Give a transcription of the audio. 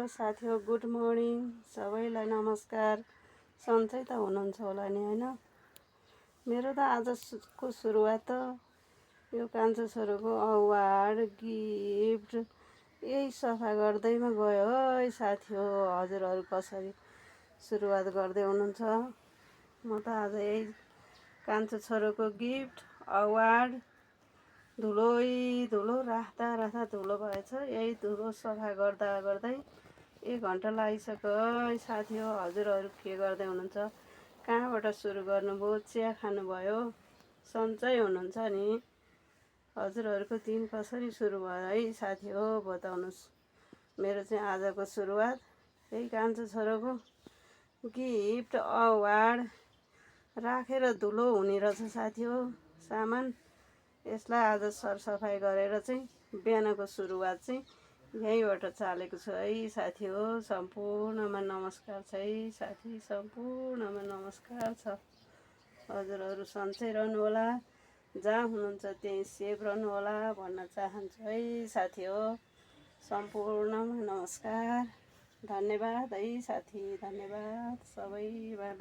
Hello साथी हो, good morning सबैलाई नमस्कार। सन्चै त हुनुहुन्छ होला नि होइन। मेरो त आजको सुरुवात त यो कान्छो छोरोको अवार्ड गिफ्ट यही सफा गर्दैमा गयो है साथी हो। हजुरहरू कसरी सुरुवात गर्दै हुनुहुन्छ? म त आज यही कान्छो छोरोको गिफ्ट अवार्ड धुलो राख्दा राख्दा धुलो भएछ। यही धुलो सफा गर्दा गर्दै 1 घन्टा लागिसक्यो है साथी हो। हजुरहरू के गर्दै हुनुहुन्छ? कहाँबाट सुरु गर्नुभयो? चिया खानुभयो? सन्चै हुनुहुन्छ नि? हजुरहरूको दिन कसरी सुरु भयो है साथी हो, बताउनुहोस्। मेरो चाहिँ आजको सुरुवात यही कान्छो छोरोको गिफ्ट अवार्ड राखेर धुलो हुने रहेछ साथी हो सामान। यसलाई आज सरसफाइ गरेर चाहिँ बिहानको सुरुवात चाहिँ यहीँबाट चालेको छु है साथी हो। सम्पूर्णमा नमस्कार छ है साथी, सम्पूर्णमा नमस्कार छ। हजुरहरू सन्चै रहनुहोला, जहाँ हुनुहुन्छ त्यहीँ सेफ रहनुहोला भन्न चाहन्छु है साथी हो। सम्पूर्णमा नमस्कार, धन्यवाद है साथी, धन्यवाद सबैबाट।